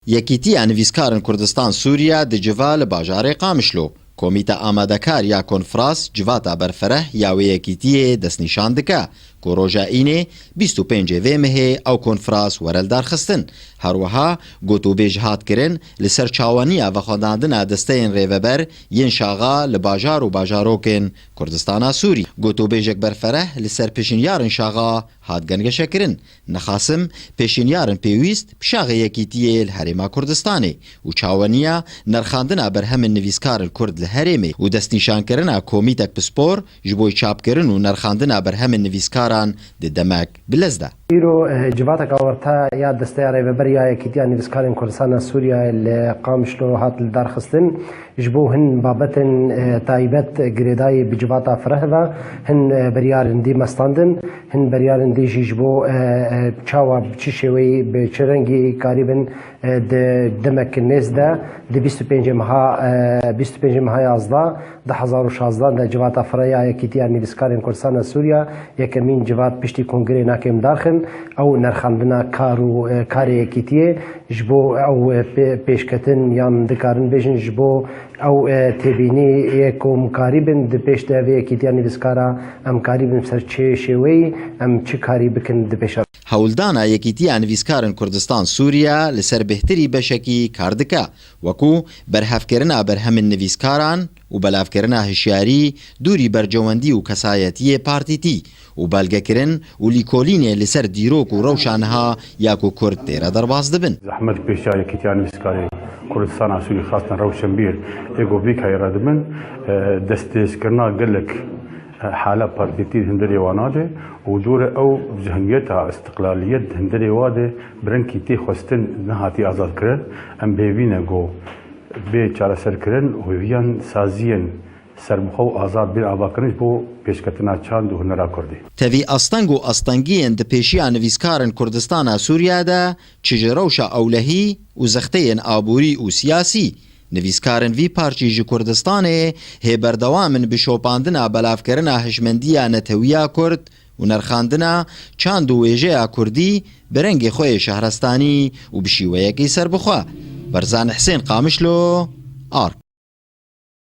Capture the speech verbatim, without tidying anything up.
Yekîtiya Nivîskarin Kurdistan Sûriye di civa li bajarê Qamişlo. Komîta Amadekar ya Konfras civata berfereh ya wê yekîtiyê destnîşan dike ku roja Înê bîst û pêncê vê mehê ew konfras were lidarxistin. Her wiha gotûbêj hat kirin li ser çawaniya vexwendandina desteyên rêveber yên şaxa li bajar û bajarokên Kurdistana Sûrî. Gotûbêjek berfereh li ser pêşinyarên şaxa hat gengeşekirin. Nexasim pêşinyarên pêwîst bi şaxê yekîtiyê li Herêma Kurdistanê û çawaniya nerxandina berhemên nivîskarên Kurd li herêmê û destnîşankirina komîtek pispor ji bo çapkirin û nerxandina berhemên nivîskaran di demek bi lez de. Îro, eh, civateka orta ya Desteya Rêveber ya Yekîtiya Nivîskarên Kurdistana Sûriyeyê li Qamişlo hat lidarxistin. Ji bo hin babetên, eh, taybet girêdayî bi civata fireh ve, hin, eh, biryarên dî me standin, hin biryarên dî jî ji bo, eh, eh, çawa, bi çi şêweyî, bi çi rengî karîbin, eh, di demek nêz de, di bîst û pêncê meha, eh, bîst û pêncê meha yazdeh, du hezar û şazdeh de civata fireh ya Yekîtiya Nivîskarên Kurdistana Sûriye yekemîn civat piştî kongreyê nakêm darxin, ew nerxandina kar û, eh, karê yekîtiyê, ji bo ew, e, pê-, pêşketin yan dikarin bêjin ji bo ew, e, têbîniyê ku em karîbin di pêş de vê yekîtiya nivîskara em karîbin ser çi şêweyî em çi karî bikin di pêşa. Hewldana Yekîtiya Nivîskarên Kurdistan Sûriye li ser bêhtirî beşekî kar dike, wekû berhevkirina berhemên nivîskaran û belavkirina hişyarî dûrî bercewendî û kesayetiyê partîtî û belgekirin û lîkolînê li ser dîrok û rewşa niha ya ku Kurd tê re derbas dibin. Zehmet pêşiya Yekîtiya Nivîskarê Kurdistana Sûrî xastin rewşenbîr ê ku vî kayê re dibin, e, destdirêjkirina gelek, e, hala partîtî di hundirê wa nade û dûre ew cihngiyeta îstiqlaliyet di hundirê wa de bi rengkî tê xwestin nehatî azadkirin. Em bi hêvî ne ku bê çareserkirin û hêviyan saziyên serbixwe û azad bên avakirin ji bo pêşketina çand û hunera kurdî. Tevî asteng û astengiyên di pêşiya nivîskarên Kurdistana Sûriye de, çi ji rewşa ewlehî û zexteyên aborî û siyasî, nivîskarên vî parçî ji Kurdistanê hê berdewam in bi şopandina belavkirina hişmendiya netewiya Kurd û nerxandina çand û wêjeya Kurdî bi rengê xwe yê şehrestanî û bi şîweyekî serbixwe. Berzan Husên, Qamişlo, Ark.